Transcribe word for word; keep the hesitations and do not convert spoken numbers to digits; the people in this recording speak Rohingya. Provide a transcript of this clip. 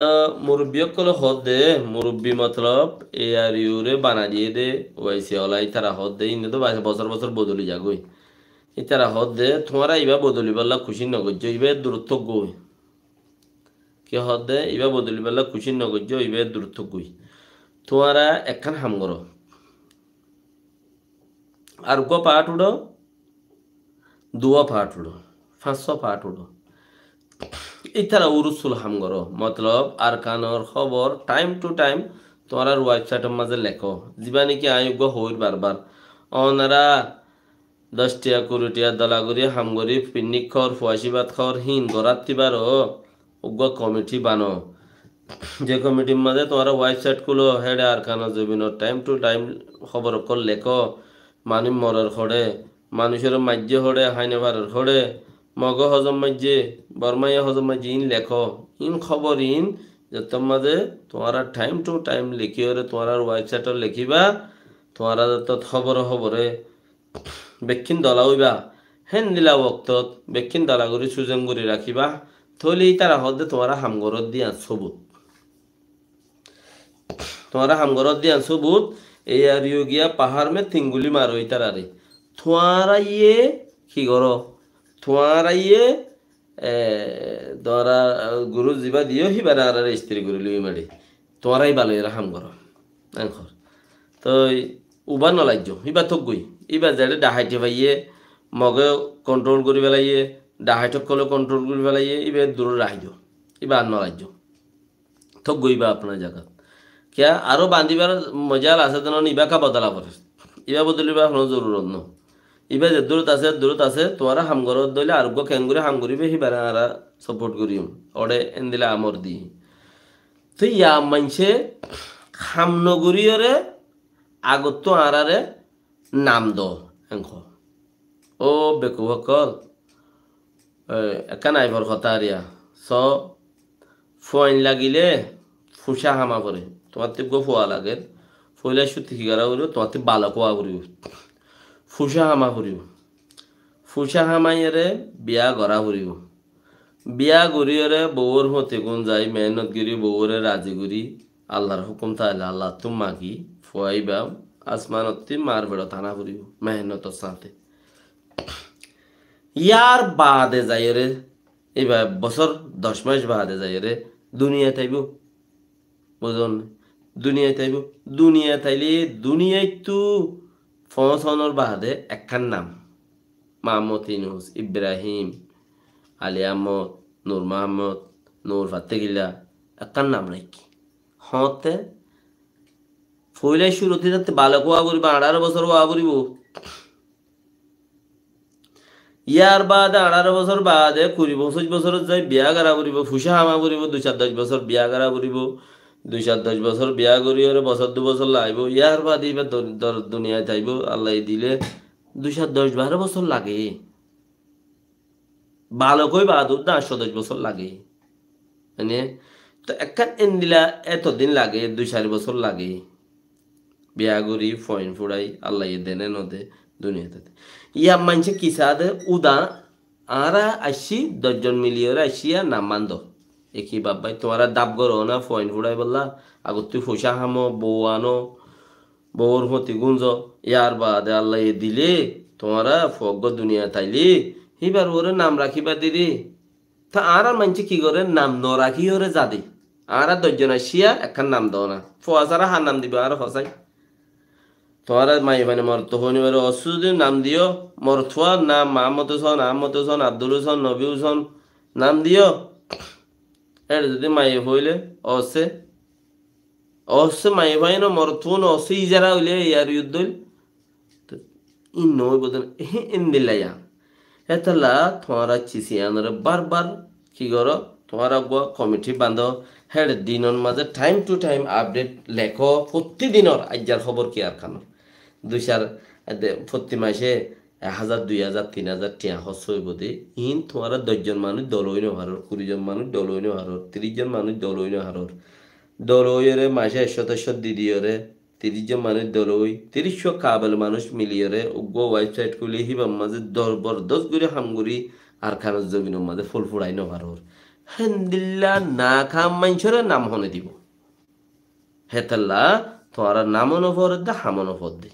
Murubbi ókkole hoódde, murubbi motolob A R U re banai diyé dé, O I C ola ítara hoódde, inde tó bosór bosór bodoli zagói. Ítara hoódde, tuáñra ibá bodolibálla kucíc nogoijjó, ibá eddur ot tákgoi. Ki hoódde, ibá bodolibálla kucíc nogoijjó, ibá eddur ot tákgoi. Tuáñra ekkán ham goró. Ar uggwá part uçó, duwá part uçó, fañssó part uçó. Ítara urussul ham goró. Motolob, Arkanor hóbor time to time tuáñrar website or mazé lekó. Zibá niki añí uggwá hoóir barbar. Onora doc tiya, kuri tiya dola gorí ham gorí, picnic hór, fuaci bát hór, híin gorátti baro, uggwá komiti bano. Ze komitir mazé tuáñra website kúlo, héçe Arkanor zobinor time to time hóbor ókkol lekó, manúic morer hoçé, manúicoré maijjé hoçé, hái nofarer hoçé, Mogé hozom maijjé, Bormaye hozom maijjé, iín lekó. Iín hóbor iín, zettót mazé tuáñra time to time lekíyoré tuáñrar website ot lekíba, tuáñra zettót hóbore hóbore bekkín dola óiba, héndilla woktot bekkín dola gorí suzen gorí rakíba, tóile ítara hoódde tuáñra ham goródde yián sóbut. Tuáñra ham goródde yián sóbut, A R U giya pahár me tinguli maro ítarare. Tuáñraye ki goró? Tuáñraye, e, tuáñra, e, guru zibá diyó, híbare añára rejistri gorí loi mari. Tuáñra íba loiyóre ham goró. Enkor. Toi uba nolaijjó, íba tókgoi. Íba zeçé dhahaite faiyé, Mogé kontrol gorí felaiyé, dhahait ókkole kontrol gorí felaiyé, íba dure rahí do. Íba ar nolaijjó. Tókgoi íba afnar zagat. Kiyá aró bañdíbar mojal asé de noó, íba ká bodola forer. Íba bodolibar honó zorurot no. Íba ze durot asé, durot asé, tuáñra ham goródde óile ar uggwá keéngorí ham goríba, híbare añára support goríyum. Óre endilla amor di. Toi yá maincé ham nogoríyoré agottú añáráre nam do, enkó. Ó bekuf ókkol, e, ekkán aifor hotá ar yá. Só, fuain lagilé fucá hama foré. Tuáñttú uggwá fua lager. Foila cúti ki gorá foribó, tuáñttú balok ówa foribó. Fucá hama foribó. Fucá hamaiyóre biyá gorá foribó. Biyá goríyoré bouwor fúañti gúnzai, mehénnot gorí bouwore razi gorí, Allar hókum táile Allattú magi, fua íba asmanottú mar feçot ana foribó, mehénnotor sáñte. Yar baade zaiyóre, íba bosór doc mac baade zaiyóre duniyait aibó. Buzón né? Duniyait aibó. Duniyait ailé duniyaittú foóñsonor baade ekkán nam. Mahammod Inus, Ibrahim, Ali Ahmod, Nur Mahammod, Nur Fattegilla, ekkán nam raikké. Hoóñtte foila cúrut ítattú balok ówa foribó, añçáro bosór ówa foribó. Yar baade añçáro bosór baade, kuri foñsíc bosórot zai biyá gorá foribó, fucá hama foribó, dui sair doc bosór biyá gorá foribó, dui sair doc bosór biyá goríyoré bosór dui bosór laibó, yar baade íba dor-, dor-, duniyait aibó, Allaye dilé dui sair doc baró bosór lage. Balok ói baade uddá añctó doc bosór lage. Mane, to ekkán endilla eto din lage, dui sair bosór lage. Biyá gorí, fuain fuçai, Allaye dene node, duniyait ade. Yá maincé ki saá de, uda, añára aiccí, doc zon miliyóre aiccí, yá nam mando. E ki babbái, tuáñra daf goró na, fuain fuçaibolla, agottú fucá hamo, bou ano, bouwor fúañti gúnzo, yar baade Allaye dilé, tuáñra fuaggúa duniyait ailé, híbar uore nam rakíba diri. Tá añárar maincé ki goré, nam norakíyoré zade. Añára doc zon aiccí, ekkán nam do na. Fua sára hár nam dibou añáre hosái. Tuáñra maiyafuaine morotfuaine bari ossú zudi nam diyó, morotfua nam Mahammod Hoson, Ahmod Hoson, Abdul Hoson, Nobi Hoson, nam diyó. Ér zudi maiyafua óile, ossé. Ossé maiyafuaine morotfuaine ossé ijara óile yar yuddóil. Tó, ín noóibo de, ehe, endilla yá. Hétolla tuáñra cisi iánore barbar ki goró? Tuáñra uggúa komiti bañdó, héçe dinor mazé time to time update lekó, fottí dinor aijjar hóbor ki Arkanor. Dui sair, ede, fottí mace ek házar, dui házar, tin házar thiañ hóros óibo de. Iín tuáñra doc zon manúic dol ói nofarór, kuri zon manúic dol ói nofarór, tiríc zon manúic dol ói nofarór. Dol óiyore mace ekcót ekcót di diyore, tiríc zon manúic dol ói, tiríccúa kabel manúic miliyóre uggúa website kúli híbar mazé zobordós gorí ham gorí Arkanor zobinor mazé ful fuçai nofarór. héndilla nakam maincóre nam hone dibou. Hétolla tuáñra namó no foredde, hamó no foredde.